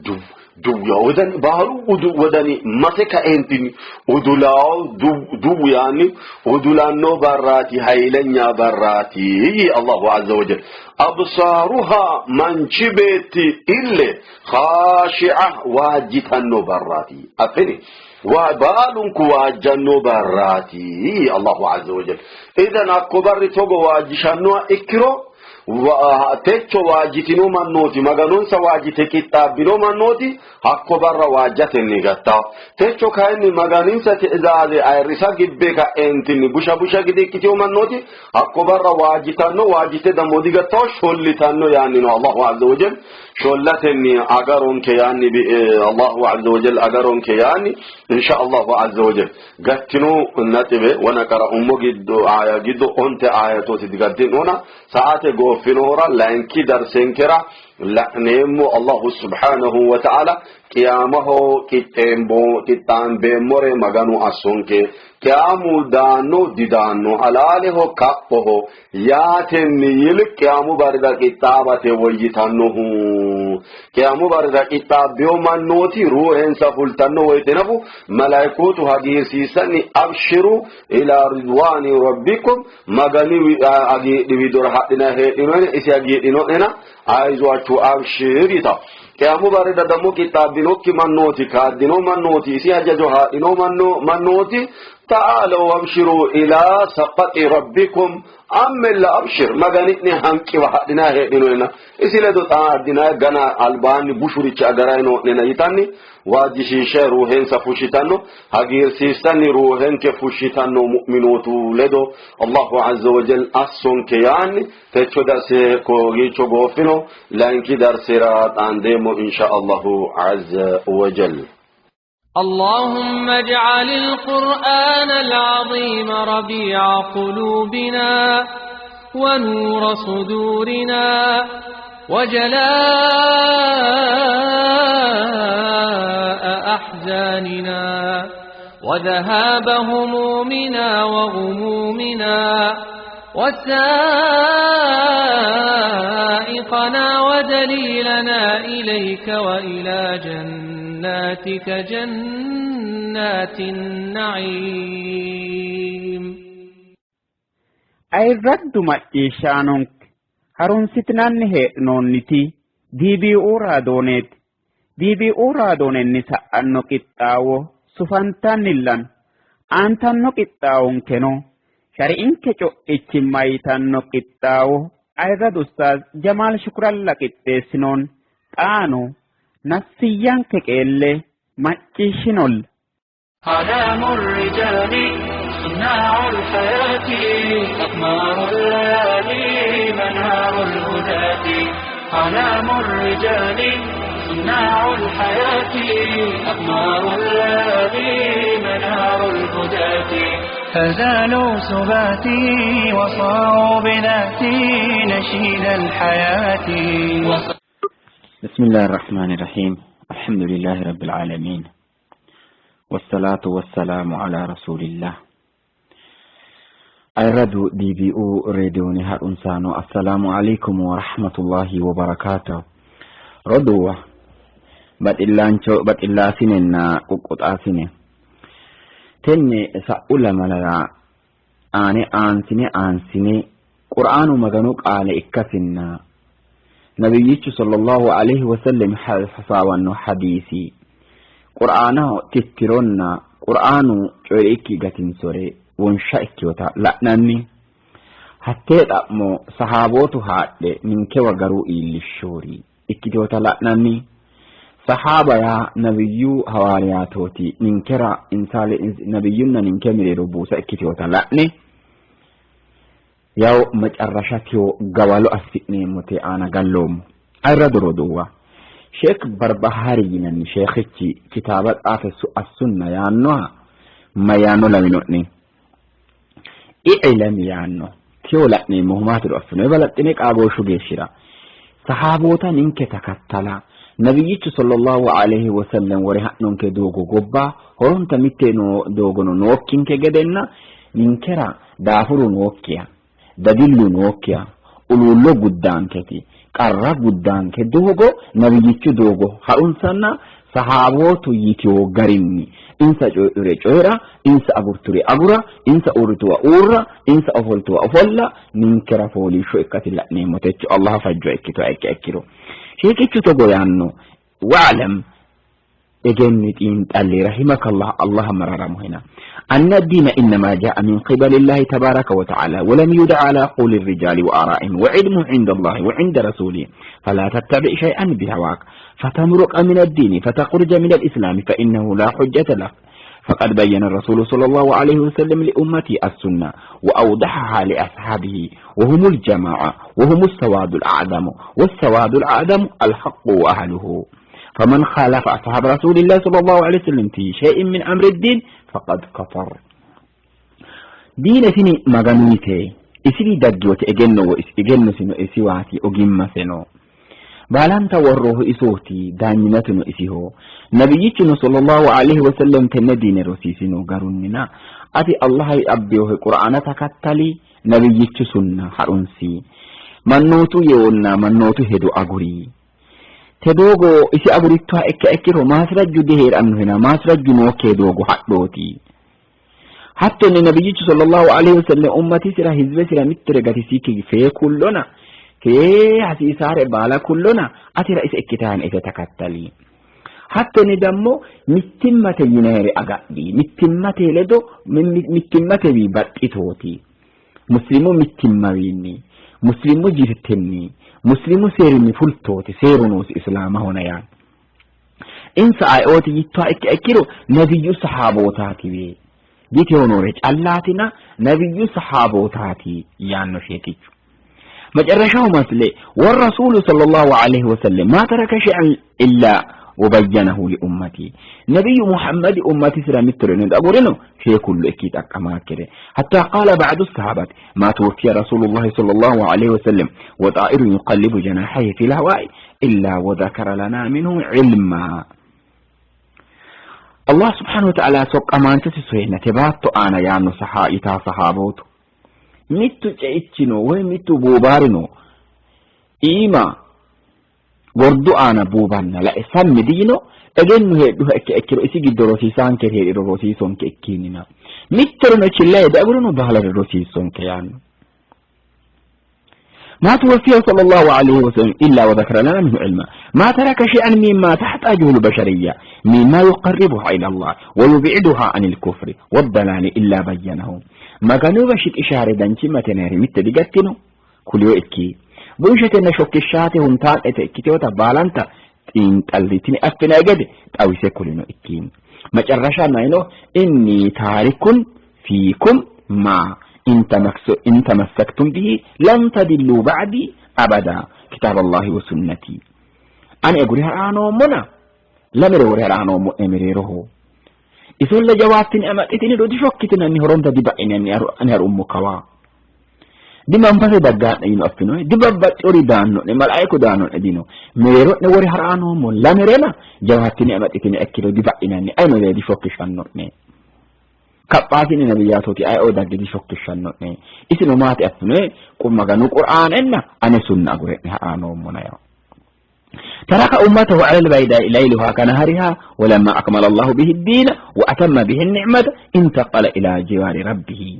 duw duw yaa wodani baalu udu wodani mase kaeentinni udulaa duw duw yaanni udulanno barraati haylenya barraati yii Allahu azza wa jalla. Absaaruha manchi beetti ille khaashi'a waajjitanno barraati. Affini waa baalunku waajjanno barraati yii Allahu azza wa jalla. Idan hakko barri togo waajjishannoha ikkiro techo waajjitino mannooti maganonsa waajjite qixxaabbino mannooti hakko barra waajjatenni gatta. Techo kayinni maganinsa ti'zaaze ayirrisa gibbe ka'eentinni busha busha gede ikkitino mannooti hakko barra waajjitanno, waajjite dammo digattawo shollitanno yaanni no Allahu azza wa jal. Shollatenni agaronke yaanni Allahu azza wa jal agaronke yaanni insha Allahu azza wa jal. Gattino naxibe wona qara'ummo giddo aaya giddo onte aayatooti digattinona sa'ate gooffinohura layinki darsenkera la'neemmo Allahu subhanahu wa ta'ala qiyaamaho qixxeembo qixxaambeemmore Maganu assonke qiyaamu daanno didaanno halaaleho kaphoho yaatenni yiliq qiyaamu barrira qixxaabate woyyitannohu qiyaamu barrira qixxaabbino mannooti ruuhensa fultanno woyte nafu malaikootu hagiirsiissanni abshiru ila ridwaani rabbikum Magani hagiidhi widora hadhina heedhinoene isi hagiidhino'nena ayizwachu abshir yita. Qiyaamu barrira dammo qixxaabbinokki mannooti kaaddino mannooti isi hajajo haadhino mannooti ta'aalaw abshiru ila saqaxi rabbikum ammella abshir magani'ne hanqiwa hadhina heedhinoena isi ledo xaaddina gana albaanni bushurichi agaray noo'nena yitanni waajjishiishshe ruuhensa fushshitanno hagiirsiissanni ruuhenke fushshitanno mu'minootu ledo Allahu azza wa jal assonke yaanni techo darse kogiicho gooffino layinki darsera xaandeemmo insha Allahu azza wa jal. اللهم اجعل القرآن العظيم ربيع قلوبنا ونور صدورنا وجلاء أحزاننا وذهاب همومنا وغمومنا وسائقنا ودليلنا إليك وإلى جناتك جنات النعيم. Ayirraddu macciishshaanonke harunsitinanni hee'noonniti DBU raadooneeti. DBU raadoonenni sa'anno qixxaawo sufantannillan aantanno qixxaawonkeno shari'inke co'ichimma yitanno qixxaawo ayirradu Ustaaz Jamaal Shukuralla qixxeessinoon xaano nassiyyanke qeelle macciishshinolla. أعلام الرجال صناع الحياة أقمار الليالي منار الهداة أعلام الرجال صناع الحياة أقمار الليالي منار الهداة فزالوا سباتي وصاروا بذاتي نشيد الحياة. بسم الله الرحمن الرحيم الحمد لله رب العالمين والصلاة والسلام على رسول الله ayirradu DBU rediyooni ha'runsaano assalaamu alaikum wa rahmatullahi wa barakaatuh roduuwa baxillaancho baxillaasinenna quqquxaasine tenne sa'u lamalara aane aansine aansine qur'aanu maganu qaale ikkasinna nabiyyichu sallallahu alaihi wasallam hasaawanno hadiisi qur'aanaho tittironna qur'aanu coyi're ikki gatinsore wonsha ikkinota la'nanni hattee xa'mo sahaabootu haadhe ninkewa garu iillishshoori ikkitinota la'nanni sahaaba yaa nabiyyu hawaariyaatooti ninkera insa nabiyyunna ninke mereero buusa ikkitinota la'ne yawo macarrashatiyo gawalo assi'neemmote aana galloommo. Ayirrado roduuwa, Sheek Barbahaari yinanni sheekhichi kitaaba xaafe as-sunna yaannoha mayyaanno lawino'ne? I'lam yaanno. Teyo la'neemmohu maatiro affinoyi balaxxine qaagooshshu geeshshira. Sahaaboota ninke takattala, Nabiyyichu sallallahu alayhi wa sallam wore ha'nonke doogo gobba horonta mitte noo doogono nookkinke gedenna ninkera daafuru nookkiha, dadillu nookkiha, uluullo guddaanketi, qarra guddaanke doogo Nabiyyichu doogo ha'runsanna sahaabootu yitino garinni insa coyidhure coyi'ra, insa agurture agura, insa uurrituwa uurra, insa ofoltuwa ofolla ninkera fooliishsho ikkasi la'neemmo techo Allah fajjo ikkitoha ikkiha ikkiro. Sheekichu togo yaanno, Wa'lam egenni xiinxalli rahimakallah Allah mararamuhena أن الدين إنما جاء من قبل الله تبارك وتعالى ولم يدع على قول الرجال وآرائهم، وعلمه عند الله وعند رسوله، فلا تتبع شيئا بهواك فتمرق من الدين فتخرج من الإسلام، فإنه لا حجة لك. فقد بين الرسول صلى الله عليه وسلم لأمتي السنة وأوضحها لأصحابه، وهم الجماعة وهم السواد الأعظم، والسواد الأعظم الحق وأهله، فمن خالف أصحاب رسول الله صلى الله عليه وسلم في شيء من أمر الدين فقد كفر. Diine tini Maganunnite, isiwi dagginote egenno egennosino isiwaati, ogimmaseno baalanta worroohu isooti, daanyinateno isiho. Nabiyyichuno sallallahu alaihi wasallam tenne diine rosiisino garunnina ati Allah abbinohe Qur'aana takattali, nabiyyichu sunna ha'runsi, mannootu yeewonna mannootu hedo aguri. Te doogo isi agurittoha ikkiha ikkiro maasirajju dihee'rannohena maasirajju nookki doogo hadhooti. Hattonni nabiyyichu sallallahu alaihi wasallam ummatisira hizbesira mittore gatisikki fee kullona, fee hasiisaare baala kullona, atera ise ikkitaani ise takattali. Hattonni dammo mittimmate yinayire agadhi, mittimmate ledo mittimmatewi baxxitooti. Muslimu mittimmawiinni, muslimu jirtenni, muslimu seerinni fultooti, seeru noosi islaamahona yaanno. Insa ayeooti yittoha ikkiha ikkiro nabiyyu sahaabootaatiwe yitewo noore callaatina nabiyyu sahaabootaati yaanno sheekichu. Macarrashaho masle warrasuulu sallallahu alaihi wasallam maa taraka shay'an illaa wabayyanahu li ummati. Nabiyyu Muhammadi ummatisira mittoreno agurino fee kullu ikki xaqqamaakkire. Hatta qaala ba'du sahabati ma tuwaffiya rasuulullahi sallallahu alaihi wasallam wa xaa'irun yuqallibu janaahahi fil hawaa'i illaa wa dhakara lanaa minhu ilma. Allah subhanahu wa ta'ala soqqamaanchosi soyenna te baatto aana yaanno yitaa sahaabootu. Mittu ceichino woy mittu buubaarino iima gordu aana buubanna lae sammi diyino, egenno heedhuha ikkiha ikkiro isi giddo rosiisaanke hee'riro rosiisonke ikkinnina mittoreno chilla yee diagurino, baalare rosiissonke yaanno. ما توفي صلى الله عليه وسلم إلا وذكر لنا منه علما، ما ترك شيئا مما تحتاجه البشرية مما يقربها إلى الله ويبعدها عن الكفر والضلال إلا بينه. Maganu shiqishaare danchimmate neeri mitte digattino kuliyo ikki bunshetenna shokkishshaate huntaa'nete ikkiteota baalanta xiinxallitine affinay gede xawise kulino ikki. Macarrasha mayino inni taarikun fiikum ma in tamassaktum bihi lan tadillu ba'di abada kitaab Allahi wa sunnati. Ani agure ha'raa noommona lamere wore ha'raa noommo'ne mereeroho. Isolla jawaattine amaxxitiniro dishokkitinanni, horonta diba'inanni ani harummo kawa. Dimanfase daggaa'ne yino affinoe, dibabbaxxiori daanno'ne, malaa'iku daanno'ne dino. Mereero'ne wore ha'raa noommo lamerena jawaattine amaxxitine ikkiro diba'inanni, ayino daye dishokkishanno'ne. Kaphaasine nabiyyaatooti ayeoo dagge dishokkishshanno'ne. Isino maati affinoe, Maganu Qur'aanenna ane sunna agure'ne ha'raa noommona yawo. ترك أمته على البيداء ليلها كنهرها، ولما أكمل الله به الدين وأتم به النعمة انتقل إلى جوار ربه.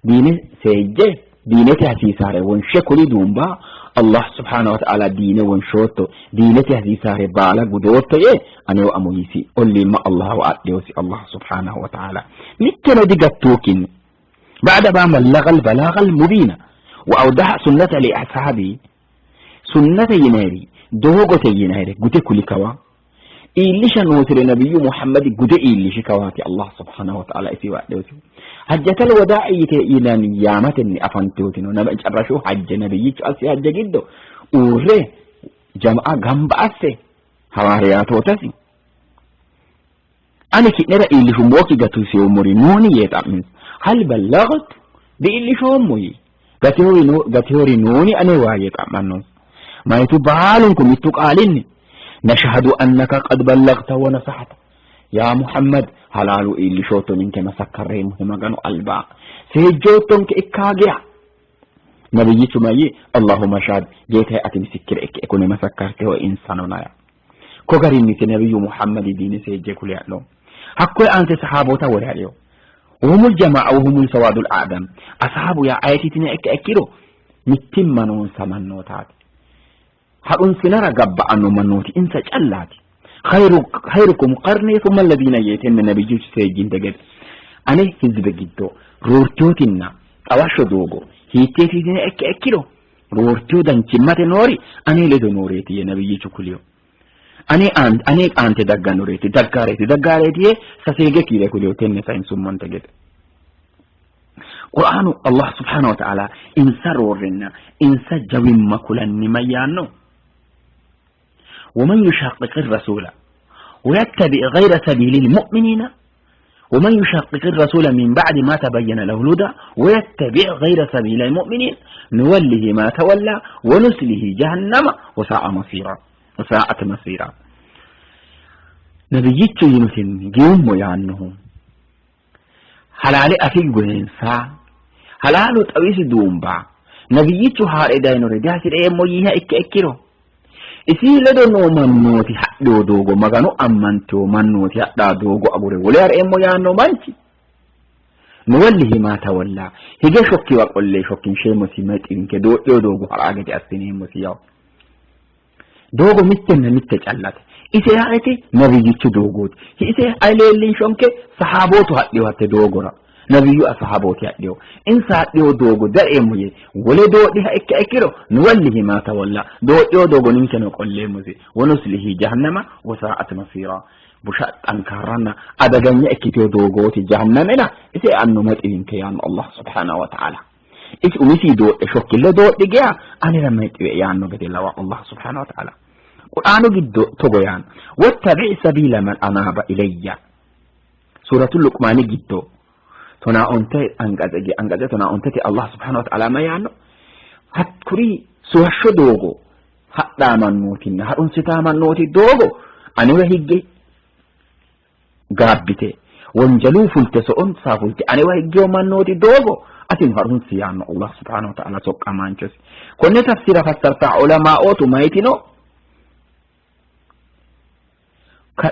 دين سيجه دين تهسيساره ونشكل دومبا الله سبحانه وتعالى دين ونشوتو دين تهسيساره بالا قدوتو إيه أنا وأمويسي قل ما الله وأديوسي الله سبحانه وتعالى متنا دقتوكين بعد ما بلغ البلاغ المبين وأوضح سنة لأصحابه. Sunnate yinayri doogote yinayre gude kuli kawa iillisha noosire nabiyyu Muhammadi gude iillishi kawaati Allah subhanahu wa ta'ala isiwa adhewoti. Hajjatal wadaa'i yite yinanni yaamatenni afanteotino nama carrashu hajje nabiyyichu assi hajje giddo uurre jama'a gamba asse hawaariyaatootasi ani ki'nera iillishummokki gatisoommori nooni yee xa'minsa. Hal ballagtu diillishoommo yii. Gatihori nooni anewa yee xa'mannonsa. Mayitu baalunku mittu qaalinni nashhadu annaka qad ballagta wa nasahta yaa Muhammad halaalu iillishootto ninke masakkarreemmohe Maganu alba seejjoottonke ikkaa geya. Nabiyyichu mayyi Allahumma shahad geetaye ati misikkire ikke kune masakkarteho insano naya. Ko garinniti nabiyyu Muhammadi diine seejje kule adho. Hakkoye aanse sahaabota wore adhiyo. Wahumul jamaa wahumul sawaadul a'dam. Asaabu yaa ayetiitine ikke ikkiro mittimma noonsa mannootaati. Hadhunsinara gabba'anno mannooti insa callaati. Khayrukum qarni thumma alladhina yeetenne nabiyyichu seejjinte gede. Ane hizbe giddo roortiyootinna xawashsho doogo hiitteetiitine ikke ikkiro roortiyo danchimmate noori ane ledo nooreeti yee nabiyyichu kuliyo. Ane ane aante daggannoreeti daggaareeti daggaareeti yee saseege kiire kuliyo tenne sayinsummonte gede. Qur'aanu Allah subhanahu wa ta'ala insa roorrenna insa jawimma kulanni mayyaanno? ومن يشاقق الرسول ويتبع غير سبيل المؤمنين ومن يشاقق الرسول من بعد ما تبين له الهدى ويتبع غير سبيل المؤمنين نوله ما تولى ونسله جهنم وساء مصيرا وساءت مصيرا نبيتش ينسن جيوم يانه halaale afi gedensa halaalu xawisi duumba nabiyyichu haa're dayinore dihasi'reemmo yiiha ikke ikkiro isi ledo noo mannooti hadhino doogo Magano ammantino mannooti hadhaa doogo agure wole ha'reemmo yaanno manchi nuwallihi maa tawalla hige shokkiwa qolle shokkinsheemmosi maxinke doodhino doogo ha'raa gede assineemmosi yawo. Doogo mittenna mitte callate. Ise ayeti nabiyyichu doogooti. Ise ay leellinshonke sahaabootu hadhiyo hatte doogora. Nabiyyu asahaabooti hadhiyo. Insa hadhiyo doogo dareemmo yee wole doodhiha ikka ikkiro nuwallihi maa tawalla doodhiyo doogo ninkeno qolleemmosi. Wanuslihi jahannama wasaa'at masiira. Busha xankaarranna adaganya ikkitiyo doogooti jahannamena ise anno maxiwinke yaanno Allah subhanahu wa ta'ala. Isi umisi doodhe shokkille doodhi geya anera mayi xiwe yaanno gede lawa Allah subhanahu wa ta'ala. Qur'aanu giddo togo yaanno wattabi' sabiila man anaaba ilayya. Suuratul Luqmaani giddo 15 anqatse anqatse 15te Allah subhanahu wa ta'ala ma yaanno hakkuri suwashsho doogo hadhaa mannootinna harunsitaa mannooti doogo anewa higge gaabbite wonjaluu fulte so'onsaa fulte anewa higgeyo mannooti doogo atino harunsi yaanno Allah subhanahu wa ta'ala soqqamaanchosi. Konne tafsira fassartaa ulamaa'ootu mayitino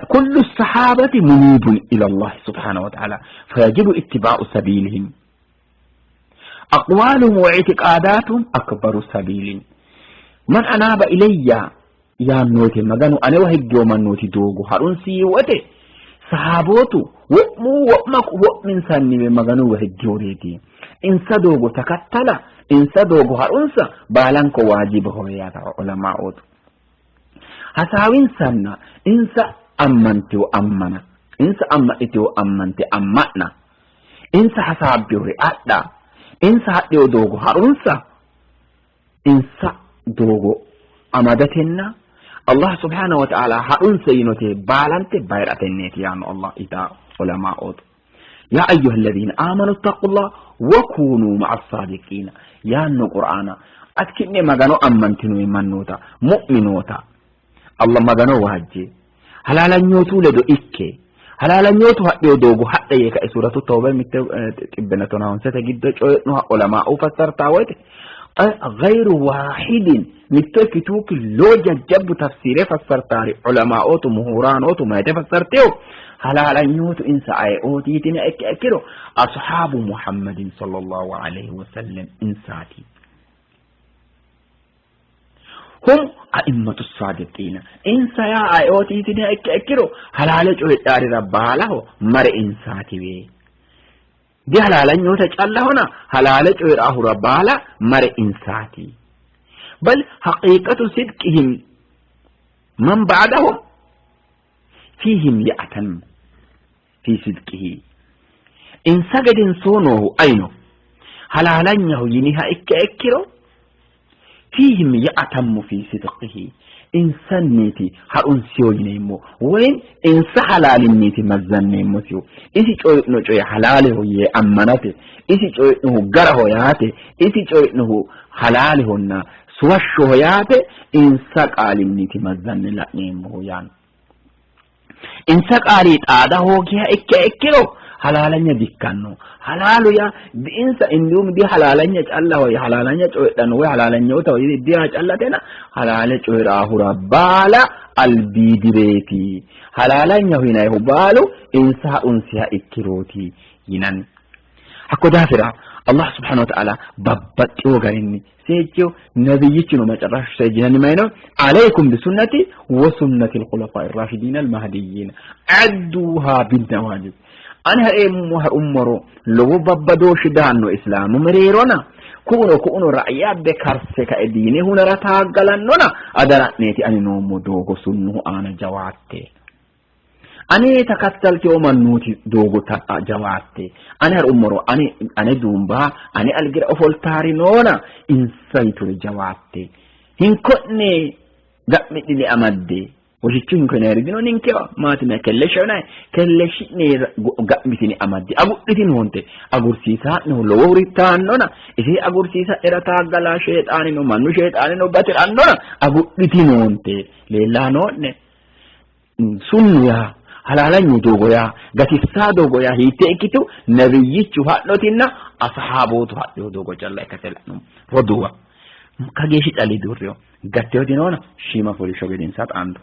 kullu sahaabati muniibun ila Allah subhanahu wa ta'ala fayajibu ittiba'u sabiilihim aqwaaluhum wa i'tiqaadaatuhum akbaru sabiilin man anaaba ilayya yaannote Maganu anewa higgeyo mannooti doogo harunsi wote sahaabootu wo'mu wo'ma wo'minsanniwe Maganuwa higgeyoreeti. Insa doogo takattala insa doogo harunsa baalanko waajibaho yaata ulamaa'ootu. Hasaawinsanna insa ammanteyo ammana insa amma'niteyo ammante amma'na insa hasaabbeyore adha insa hadheyo doogo harunsa insa doogo amadatenna Allah subhanahu wa ta'ala ha'runsa yinote baalante bayiratenneeti yaanno Allah ita ulamaa'ootu. Ya ayyuha alladhina amanu ittaqullah wa kunu ma'a as-sadiqina yaanno Qur'aana atki'ne Magano ammantinoyi mannoota mu'minoota Allah Magano waajje halaalanyootu ledo ikke halaalanyootu hadhiyo doogo hadhe yee kae suuratu tawba 195te giddo coyi'noha ulamaa'u fassartaa woyte ghayru waahidin mitto ikkituukki lowo jajjabbu tafsiire fassartaari ulamaa'ootu muhuraanootu mayite fassarteyo halaalanyootu insa ayeooti yitine ikke ikkiro ashaabu Muhammadin sallallahu alayhi wasallam insaati. Hum a'immatu saadiqiina insa yaa ayeooti yitiniha ikkiha ikkiro halaale coyidhaarira baalaho mare insaatiwe. Dihalaalanyoota callahona halaale coyi'raahura baala mare insaati. Bal haqiiqatu sidqihim man ba'dahum fiihim ya'tan fi sidqihi. Insa gedensoo noohu ayino halaalanyaho yiniha ikkiha ikkiro Fiihim ya'tammu fi sidqihi insanniiti ha'runsiyo yineemmo woyim insa halaalinniiti mazzanneemmosihu. Isi coyi'no coye halaaleho yee ammanate, isi coyi'nohu garaho yaate, isi coyi'nohu halaalehonna suwashshoho yaate insa qaalinniiti mazzanne la'neemmohu yaanno. Insa qaali xaada hoogiha ikkiha ikkiro halaalanya dikkanno. Halaalu yaa insa indihum di halaalanya callaho halaalanya coyidhanno woy halaalanyoota diyaa callatena halaale coyi'raahura baala albiidireeti. Halaalanyaho yinannihu baalu insa ha'runsiha ikkirooti yinanni. Hakko daafira Allah subhanahu wa ta'ala babbaxxiwo garinni seejjew nabiyyichino macarrashu seejjinanni mayino alaykum bisunnati wa sunnati al-khulafa'i ar-rashidin al-mahdiyyin adduha bin-nawajid. Ani ha'reemmo ha'rummoro lowo babbadooshshi daanno islaamu mereerona ku'uno ku'uno ra'yi abbe karse kae diine hunara taaggalannona adara'neeti ani noommo doogo sunnuhu aana jawaatte. Ane takattaltewo mannooti doogo jawaatte. Ane ha'rummoro ane ane duumba ane algira ofoltaari noona insa yiture jawaatte. Hinko'ne ga'midhine amadde. Woshichu hinko yinayiri dino ninkewa maati yinay kelleshsha yinay kelleshshi'ne ga'mitine amadde agudhitinoonte agursiisaa'nehu lowo hurittaannona isi agursiisa'nera taaggala sheexaanino mannu sheexaanino bati'rannona agudhitinoonte leellanoo'ne sunnu yaa halaalanyu doogo yaa gatissaa doogo yaa hiittee ikkitu nabiyyichu ha'notinna ashaabootu hadhino doogo calla ikkase la'nummo roduuwa kageeshshi calli durriyo gatteyo dinoona shiima fooliishsho gedensaa xaando.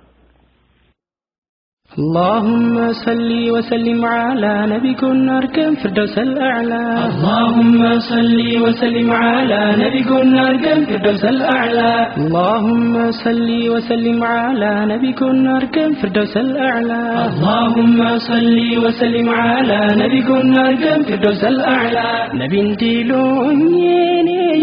اللهم صل وسلم على نبي كنا أركن فردوس الأعلى. اللهم صل وسلم على نبي كنا أركن فردوس الأعلى. اللهم صل وسلم على نبي كنا أركن فردوس الأعلى. اللهم صل وسلم على نبي كنا أركن فردوس الأعلى. نبي انتلوني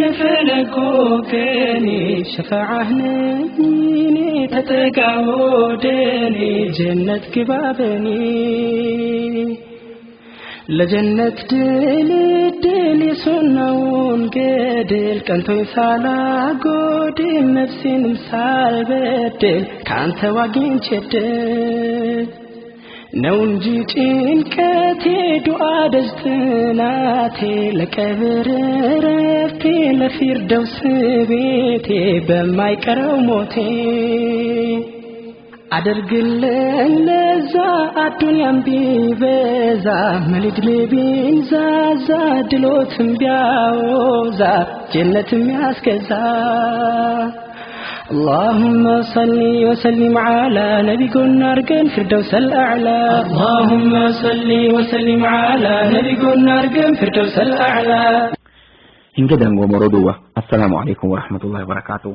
يفلكوكني شفاعة نيني تتقعودني جنة كبابني لجنة دل دل يسنون قدل كنتو يسالا قدل نفسي نمسال بدل كانت واقين شدل ነው እንጂ ጭንቀቴ ዱዓ ደጅትናቴ ለቀብር እረፍቴ ለፊርደውስ ቤቴ በማይቀረው ሞቴ አደርግልኝ ለዛ አዱንያም ቢበዛ መልድሜ ቢንዛዛ ድሎትም ቢያወዛ ጀነትም ያስገዛ። اللهم صل وسلم على نبي كنا أركن فردوس الأعلى. اللهم صل وسلم على نبي كنا أركن فردوس الأعلى. Hinge dangoommo roduuwa assalaamu alaikum warahmatullahi wabarakaatuh.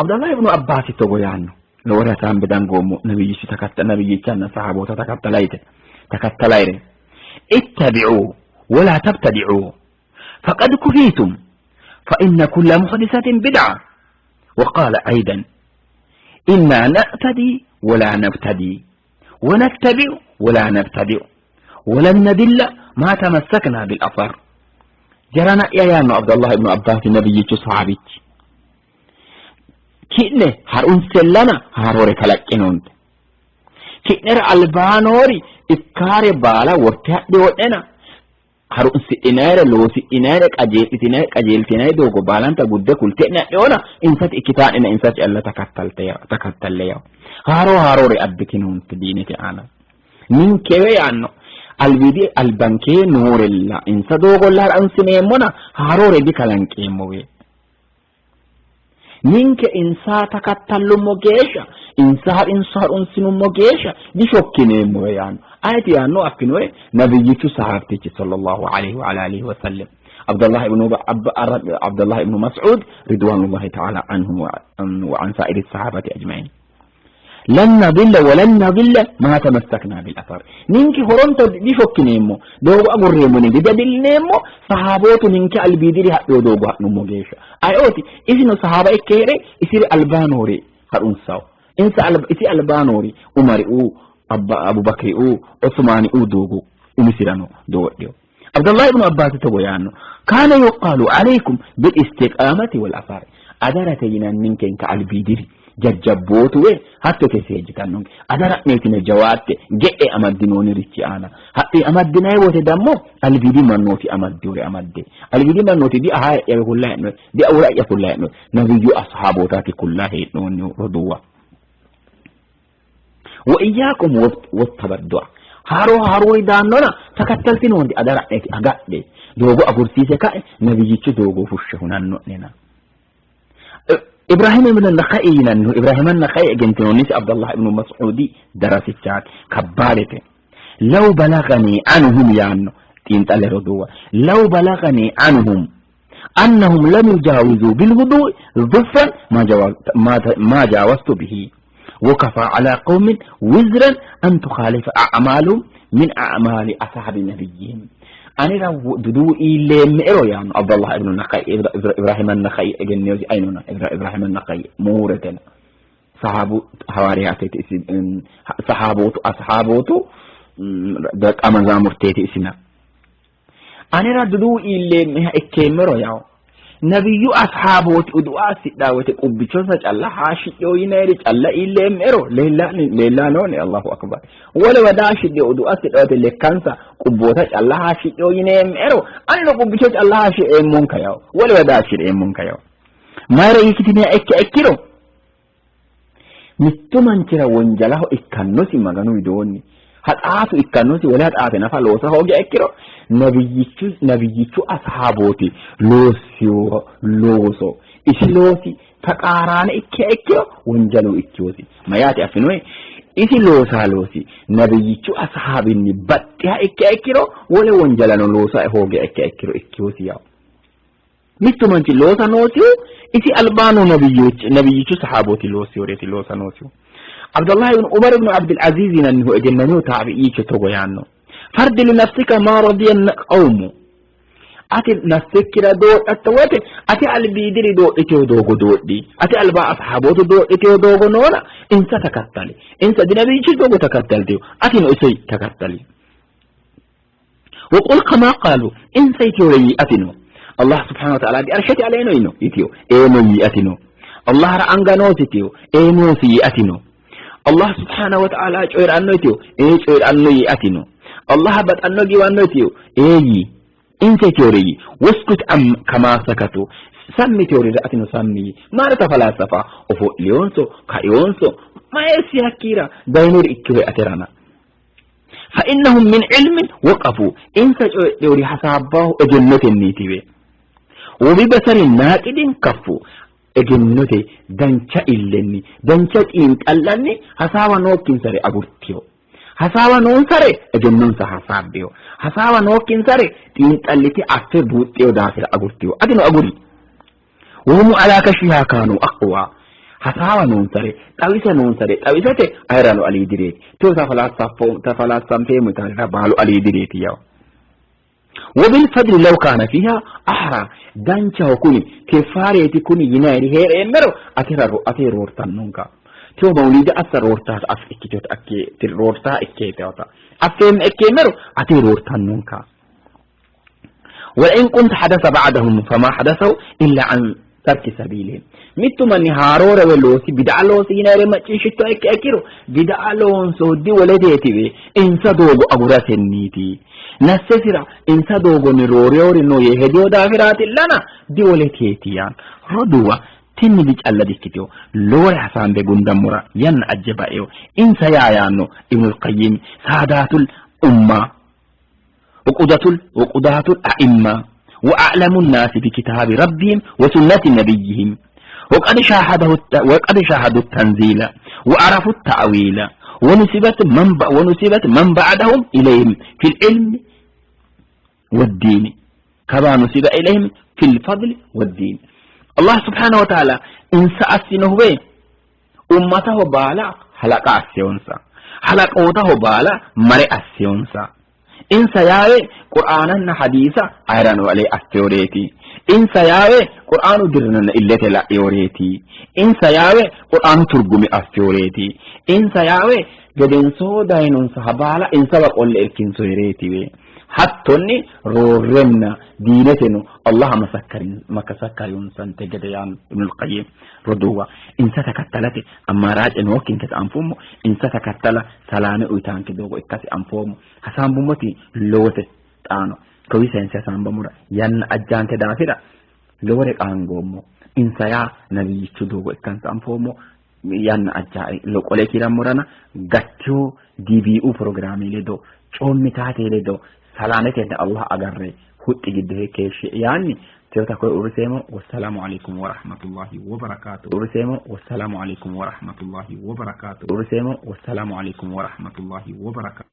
Abdallah ibnu Abbaasi togo yaanno lowore hasaambe dangoommo nabiyyichi takatta nabiyyichanna sahaboota takattalayte takattalayre ittabi'uu wala tabtadi'uu faqad kufiitum fa inna kulla muhdisatin bid'a. وقال أيضا إنا نأتدي ولا نبتدي ونتبع ولا نبتدع ولن ندل ما تمسكنا بالأثر. جرانا يا يا عبد الله بن عباس النبي صحابي ki'ne ha'runsellana haarore kalaqqinoonte ki'nera albaanoori ikkaare baala worte hadhe wodhena harunsidhinayre loosidhinayre qajeel'itinay qajeeltinay doogo baalanta gudde kulte'ne hadheona insati ikkitaa'nena insati alla takattalle yawo haaro haarore abbitinoonte diinete aana ninkewe yaanno albiidi albankee noorella insa doogolla harunsineemmona haarore dikalanqeemmowe ninke insa takattallummo geeshsha insa harinso harunsinummo geeshsha dishokkineemmowe yaanno ayeti yaanno affinoe nabiyyichu sahaabtichi sallallahu alaihi wa alihi wa sallam عبد الله بن عبد الله بن مسعود رضوان الله تعالى عنهم وعن سائر الصحابة أجمعين. لن نضل ولن نضل ما تمسكنا بالأثر. نينك هرونت ديشوكنيمو دوغو أغريمو نينك دلنيمو صحابوتو نينك البيدري هدو دوغو هنمو جيشا أيوتي إذن صحابة إكيري إسير ألبانوري هرونساو إنسا إسي ألبانوري عمر أو أبو بكر أو عثمان أو دوغو أمسيرانو دوغو ديو. عبد الله بن عباس تبويانو كان يقال عليكم بالاستقامة والأثار. Adarate yinanninkenka albiidiri jajjabbootuwe hatto yite seejjitannonke. Adara'neetine jawaatte ge'e amaddinoonnirichi aana. Ha'ri amaddinanni woyte dammo albiidi mannooti amaddinore amadde. Albiidi mannooti diahaa'yawe kullayi hee'noonni, diawura'ya kullayi hee'noonni. Nabiyyu ashaabootaati kullayi hee'noonnihu roduuwa. Wa iyyakum wattabaddu'a. Haaroo haaroori daannona takattaltinoonte adara'neeti agadhe. Doogo agursiise kae nabiyyichu doogo fushshe hunanno'nena. Ibrahim ibn Nakhai yinannihu Ibrahim Nakhai egentinoonnisi Abdullah ibn Mas'udi darasichaati kabbaadete. Law balagani anhum yaanno xiinxalle roduuwa. Law balagani anhum annahum lam yujaawizu bil wudu'i dhufran ma jaawastu bihi. وكفى على قوم وزرا أن تخالف أعمالهم من أعمال أصحاب نبيهم. أنا لو ددو إلى مئرو يعني عبد الله ابن النخعي إبراهيم النخعي أجنيوزي أينونا إبراهيم النخعي مورتنا صحابو حواريات صحابوتو أصحابوتو دك أمزامور تيتي إسنا. أنا لا ددو إلى مه إكيمرو ياو نبي أصحابوت أدعاء سيداوت قبيتشون سج الله حاشي يوينيرج الله إلا ميرو ليلا ليلا نوني الله أكبر ولا وداش دي أدعاء سيداوت اللي كانسا قبوتش الله حاشي يوينيرو أنا لو قبيتشون الله حاشي إيمون كياو ولا وداش إيمون كياو ما رأيك تني أك أكيرو mittu manchira wonjalaho ikkannosi maganu widoonni haxaatu ikkannosi wole haxaate nafa loosa hoogiha ikkiro nabiyyichu ashaabooti loosiyo looso isi loosi taqaaraane ikkiha ikkiro wonjalu ikkiyosi mayaati affinoe isi loosaa loosi nabiyyichu ashaabinni baxxiha ikkiha ikkiro wole wonjalano loosa hoogiha ikkiha ikkiro ikkiyosi yawo. Mittu manchi loosa noosihu isi albaano nabiyyichu sahabooti loosiyoreeti loosa noosihu. Abdullah ibn Umar ibn Abdul Aziz yinannihu egennamino taabi'icho togo yaanno. Fardi li nafsika ma radiya qawmu. Ati nafsikkira doodhatto woyte ati albiidiri doodhiteyo doogo doodhi. Ati alba ashaabootu doodhiteyo doogo noona insa takattali. Insa dinabiyyichu doogo takattalteyo atino iso takattali. وقل كما قالوا إن سيتيو يأتنو الله سبحانه وتعالى دي أرشتي علينا إنو يتيو إينو يأتنو الله رأنغانو سيتيو إينو سيأتنو الله سبحانه وتعالى شعر أنو يتيو إيه شعر أنو يأتنو الله بات أنو جيوانو يتيو إيه إن سيتيو ري واسكت أم كما سكتوا سمي تيوري رأتنو سمي ما رتفلاسفة وفو ليونسو كايونسو ما يسي هكيرا داينور إكيو أترانا فإنهم من علم وقفوا إن سجوا حسابه أجنة النيتي وببصر ناقد كفوا أجنة دنشا إلني دنشا إن قلني حسابا نوكين سري أبورتيو حسابا نون سري أجنون سحسابيو حسابا نوكين سري تين قلتي أفي بوتيو داخل أبورتيو أدنو أبوري وهم على كشفها كانوا أقوى hasaawa noonsare xawisa noonsare xawisate ayirano aliidireeti teo tafalaassanfeemmo yitaarira baalu aliidireeti yawo. Wabilfadli law kaana fiiha ahra danchaho kuni keffaareeti kuni yinayiri heereemmero atera ate roortannonka. Teo mawliida assa roortaata af ikkiteota akke roortaa ikkeetewota affeemme ikkeemmero ate roortannonka. ولئن كنت حدث بعدهم فما حدثوا إلا عن ترك سبيلهم. mittu manni haaroore loosi bid'a loosi yinayire macciishshitto ikke ikkiro bid'a loonsooddi woleteetiwe insa doogo aguratenniiti. Nassesira insa doogonni rooreyori no yee hediyo daafiraatillana diwoleteeti yaan. Roduuwa tinni dicalla dikkiteyo lowore hasaambe gundammora yanna ajje ba'eyo insa yaa yaanno Ibnul Qayyim saadaatul umma وقداة الأئمة وأعلم الناس بكتاب ربهم وسنة نبيهم وقد شاهدوا التنزيل وعرفوا التأويل ونسبت من بعدهم إليهم في العلم والدين كما نسب إليهم في الفضل والدين. الله سبحانه وتعالى إن سأسنه به أمته بالا حلق أسيونسا حلقوته بالا مرئ أسيونسا إن سياوي قرآننا حديثا أيران عليه أستوريتي إن سياوي قرآن درنا إلا لا يوريتي إن سياوي قرآن ترجمي أستوريتي إن سياوي جدن سو داينون صحابالا إن سبق قل إركين سويريتي. Hattonni roorrenna diineteno Allaha masakkariyonsante gede yaanno Ibnul Qayyim. Roduuwa, insa takattalate ammaaraace nookkinketa anfummo, insa takattala salaame uyitaanke doogo ikkase anfoommo. Hasaambummoti lowote, xaano kawii sayinse hasaambammora yanna ajjaanke daafira lowore qaangoommo. Insa yaa nabiyyichu doogo ikkansa anfoommo. Yanna ajja qole kiirammorana gattiyo DBU pirogiraame ledo coommitaate ledo salaametenni Allah agarre huxxi giddo keeshshe yaanni teyota koye uurriseemmo. Wassalaamu alaikum warahmatullahi wabarakaatu. Uurriseemmo. Wassalaamu alaikum warahmatullahi wabarakaatu. Uurriseemmo. Wassalaamu alaikum warahmatullahi wabarakaatu.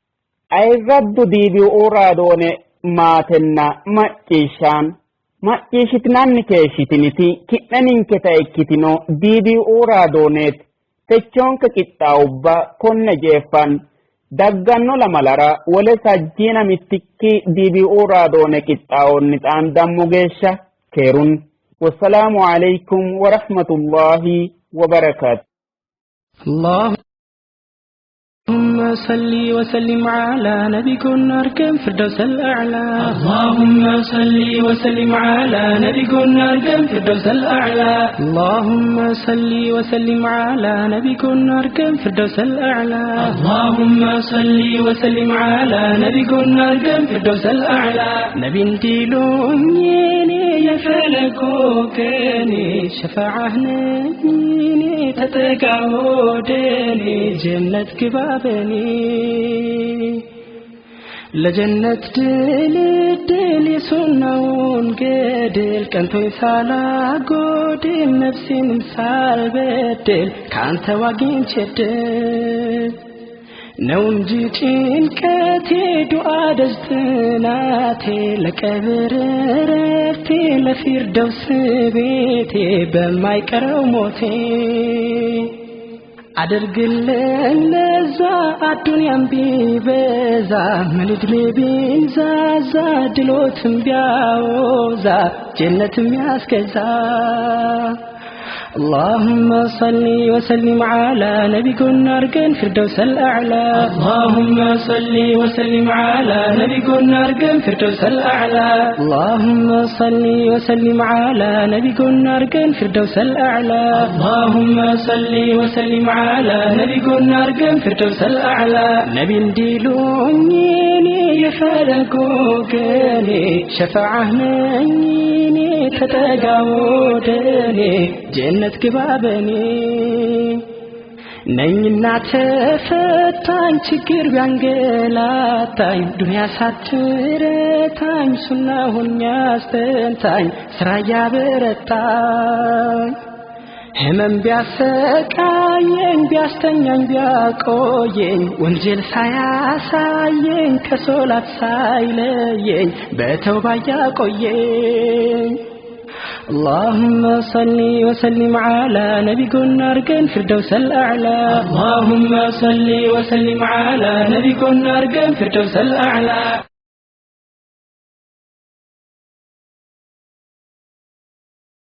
Ayirraddu DBU raadoone maatenna macciishshaan macciishshitinanni keeshshitiniti ki'ne ninketa ikkitino DBU raadooneeti. Techoonke qixxaawubba konne jeeffan dagganno lamalara wole sajjiina mittikki DBU raadoone qixxaawonni xaandammo geeshsha keerun. Wassalaamu alaikum warahmatullahi wabarakaatu. اللهم صل وسلم على نبي كنا أركن فردوس الأعلى. اللهم صل وسلم على نبي كنا أركن فردوس الأعلى. اللهم صل وسلم على نبي كنا أركن فردوس الأعلى. اللهم صل وسلم على نبي كنا أركن فردوس الأعلى. نبي انتلوني يفلكوكني شفاعة نيني تتقعودني جنة كبابني ለጀነት ድልድል የሱናውን ገድል ቀንቶኝ ሳላጎድል ነፍሴንም ሳልበድል ከአንተ አግኝቼ ድል ነው እንጂ ጭንቀቴ ዱዓ ደጅ ጥናቴ ለቀብር እረፍቴ ለፊርደውስ ቤቴ በማይቀረው ሞቴ አድርግልን ለዛ አዱንያም ቢበዛ ምን እድሜ ቢንዛዛ ድሎትም ቢያወዛ ጀነትም ያስገዛ። اللهم صل وسلم على نبي كنا أركن فردوس الأعلى. اللهم صل وسلم على نبي كنا أركن فردوس الأعلى. اللهم صل وسلم على نبي كنا أركن فردوس الأعلى. اللهم صل وسلم على نبي كنا أركن فردوس الأعلى. نبي نديلوني يفلكوكني شفاعة مني تتقاودني ጀነት ግባ በኔ ነኝና ተፈታኝ ችግር ቢያንገላታኝ ዱንያ ሳትረታኝ ሱና ሆኛ አስተንታኝ ስራ ያበረታኝ ህመም ቢያሰቃየኝ ቢያስተኛኝ ቢያቆየኝ ወንጀል ሳያሳየኝ ከሶላት ሳይለየኝ በተውባ ያቆየኝ። اللهم صل وسلم على نبي كنا أركن فردوس الأعلى. اللهم صل وسلم على نبي كنا أركن فردوس الأعلى.